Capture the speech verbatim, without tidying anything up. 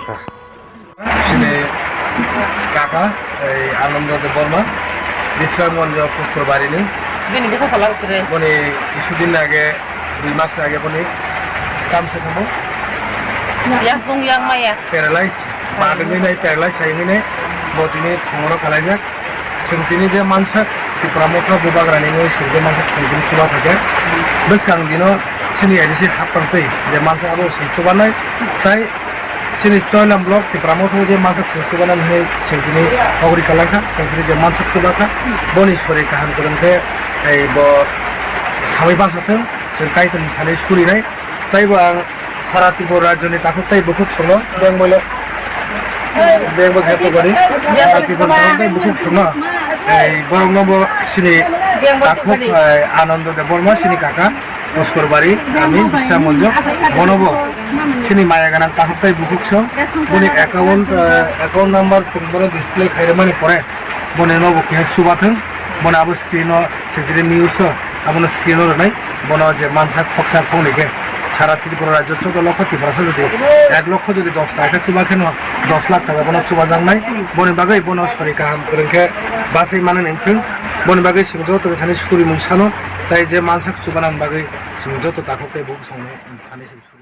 Chini kaka, ei Anando Debbarma, Bisramganj Pushpor Barini. Bini bwsa sala kre. Boni kisudin age, dui mas age boni kam se kamo. Yang tung yang maya. Paralyze, badungwi nai paralyze hai nai, bo tini thongoro kalaijak. Chwng tini je mansak Tipra Motha Bubagrani mui chwng je mansak chwng tini chuba thakya. Bwskang dino chini A D C haptang twi je mansak abo chwng chubanai. Tai chini Choilam block Tipra Motha je mansak chwng chubanani hinwi chwng tini hogri kalangkha. Chwng tini je mansak chubakha boni sori kaham kwrwng khe ei bo hamwi basa thwng, chwng Kaitorni thani surinai. Taibo ang Sara Tripura rajyoni takhuk tei bukhuk songno beng bole beng bo khe tubari. Sara Tripura takhuk tei bukhuk songno. Ei borokno bo chini takhuk, ei Anando Debbarma chini kaka Pushpor Bari kami Bisramganj, bono bo chini maya ganang takhuk tei bukhuk song. Boni account, eh, account number chwng bono display khairwmani pore boni no bo khe chubathwng. Bono abo screen o Secretary news o abono screen o rwnai, bono je mansak khoksa khoknwi khe sara Tripura rajyo choudo lokho Tiprasa jodi ek lokho jodi dos taka khe chuba khe no dos lakh taka bono chubajaknai. Boni bagwi bono sori kaham kwrwng khe bachai manani wngthwng. Boni bagwi chwng joto thani surimung sano, tai je mansak chubanani bagwi chwng joto takhuk tei bukhuk songni thani se